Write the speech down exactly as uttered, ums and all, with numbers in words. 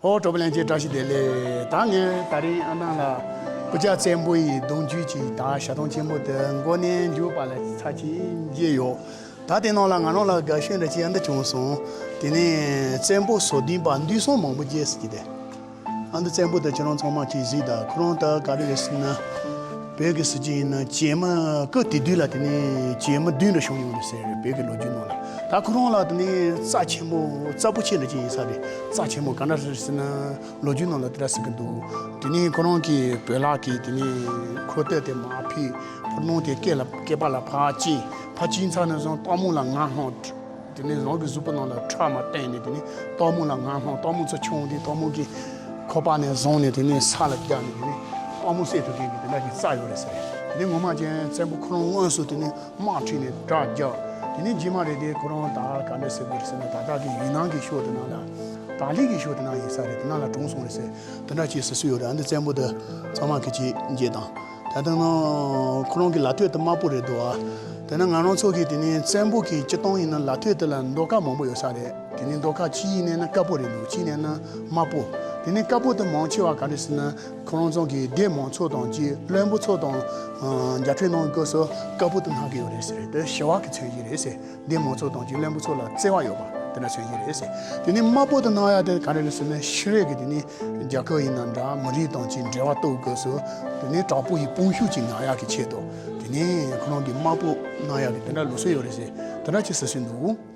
ཨོ། གྲོགས་པོ་ལྷན་རྒྱས་བཀྲ་ཤིས་བདེ་ལེགས། ད་ངས་ད་རིང་ཨ་ནང་ལ་སྐུ་བཅར་བཙན་པོ་ཡི་གདུང་རྒྱུད་ཀྱི་ད་ཞལ་ཐང་ཆེན་པོ་དེ་མགོ་ནས་མཇུག་བར་ལ་ཚར་གཅིག་མཇལ་ཡོད། ད་དེ་ནང་ལ་ང་རང་ལ་དགའ་ཤོས་འདྲ་ཅིག་ཨ་འདི་བྱུང་སོང་། དེ་ནས་བཙན་པོ་སོ་བདུན་པ་འདུས་སྲོང་མང་པོ་རྒྱས་ཟེར་གྱི་དེ། ཨ་འདི་བཙན་པོ་དེ་ཁྱེད་རང་ཚང་མ་གིས་གཟིགས་དང་། ཁོ་རང་ད་ག་རེ་རེད་ཟེར་ན། བོད་ཀྱི་སྲིད་ཇུས་ཡིན་ན་བྱེས་མ་སྐབས་དེ་དུས་ལ་དེ་ནས་བྱེས་མ་བདུན་རེ་བྱུང་ཡོད་རེད་ཟེར་རེད། བོད་ཀྱི་ལོ་རྒྱུས་ནང་ལ། ད་ཁོ་རང་ལ་དེ་ནས་རྩ་ཆེན་པོ་རྩ་བོ་ཆེ་འདྲ་ཅིག་ཡིན་ས་རེད། རྩ་ཆེན་པོ་ག་འདྲ་རེད་ཟེར་ན། ལོ་རྒྱུས་ནང་ལ་དེ་འདྲ་ཟེར་གྱི་འདུག་དེ་ནས་ཁོ་རང་གིས་བོད་ལྭ་གིས་དེ་ནས་ཁོ་ལྟོས་དེ་མར་ཕུད། ཕོ་ནང་དེ་སྐེ་ལ་སྐེད་པ་ལ་ཕར་བཅིངས། ཕར་བཅིངས་ཚར་ནས་བཟུང་སྟག་མོ་ལ་ངར་སློང་། དེ་ནས་རང་གི་གཟུགས་པོ་ནང་ལ་ཁྲག་མར་བཏོན་ནས། དེ་ནས་སྟག་མོ་ལ་ངར་སློང་། སྟག་མོ་ཚོ་མཆོང་དེ་སྟག་མོ་གི་ཁོག་པ་ནས་བཟུང་ནས་དེ་ནས་ས་ལ་བརྒྱབ་ནས། དེ་ནས་སྟག་མོ་བསད་ཐུབ་མཁན་གྱི་དེ་འདྲ་གྱི་རྩ་ཡོད་རེད་ཟེར། དེ་ནས་ངོ་མ་ཅན་བཙན་པོ་ཁོ་རང་དངོས་སུ་དེ་ནས་དམག་ཁྲིད་ནས་དགྲ་བརྒྱབ། དེ་ནས་རྗེས་མ་རེད་དེ་ཁོ་རང་ད་ག་འདྲ་ཟེར་དགོས་རེད་ཟེར་ན། ད་ལྟ་གི་ཡུན་ནན་གྱི་ཕྱོགས་དེ་ནང་ལ། ཏཱ་ལི་གི་ཕྱོགས་དེ་ནང་ཡིན་ས་རེད། དེ་ནང་ལ་གྲོངས་སོང་རེད་ཟེར། དེ་འདྲ་ཅིག་ཟེར་སྲོལ་ཡོད་རེད། ཨ་འདི་བཙན་པོ་དེ་ཚང་མ་གིས་ཅིག་མཇལ་དང་། ད་ལྟ་ནང་ཁོ་རང་གི་ལ་སྟོད་དེ་དམར་པོ་རེད་འདུག་ཨ། དེ་ནས་ང་རང་ཚོ་གིས་དེ་ནས་བཙན་པོ་གི་སྤྱི་བཏང་ཡིན་ན་ལ་སྟོད་དེ་ལ་མདོ་ཁམས་མང་པོ་ཡོད་ས་རེད། དེ་ནས་མདོ་ཁམས་གཅིག་ཡིན་ནས་ན་དཀར་པོ་རེད་འདུག་གཅིག་ཡིན་ནས་ན་དམར་པོ། དེ་ནས་དཀར་པོ་དེ་མང་ཆེ་བ་ག་རེ་ཟེར་ན། ཁོ་རང་ཚོ་གི་སྡེ་མང་ཚོགས་དང་གཅིག་བློན་པོ་ཚོ་དང་། ཨ། མཇལ་འཕྲད་གནང་སྐབས་སུ་དཀར་པོ་དེ་གནང་གི་ཡོད་རེད་ཟེར། དེ་ཞི་བ་གི་མཚོན་བྱེད་རེད་ཟེར། སྡེ་མང་ཚོགས་དང་གཅིག་བློན་པོ་ཚོ་ལ་བརྩེ་བ་ཡོད་པ་དེ་འདྲ་མཚོན་བྱེད་རེད་ཟེར། དེ་ནས་དམར་པོ་དེ་གནང་ཡ་དེ་ག་རེ་རེད་ཟེར་ན། ཕྱི་རོལ་གྱི་དེ་ནས་རྒྱལ་ཁབ་ཡིན་ན་འདྲ། མི་རིགས་དང་གཅིག་འབྲེལ་བ་གཏོད་དགོས་སུ། དེ་ནས་དྲག་པོ་ཡི་དཔུང་ཤུགས་ཅིག་མངའ་ཡག་གི་ཆེད་དུ། དེ་ནས་ཁོ་རང་གིས་དམར་པོ་གནང་ཡག་གི་དེ་འདྲ་ལུགས་སྲོལ་ཡོད་རེད་ཟེར། དེ་འདྲ་ཅིག་ཟེར་སྲོལ་འདུག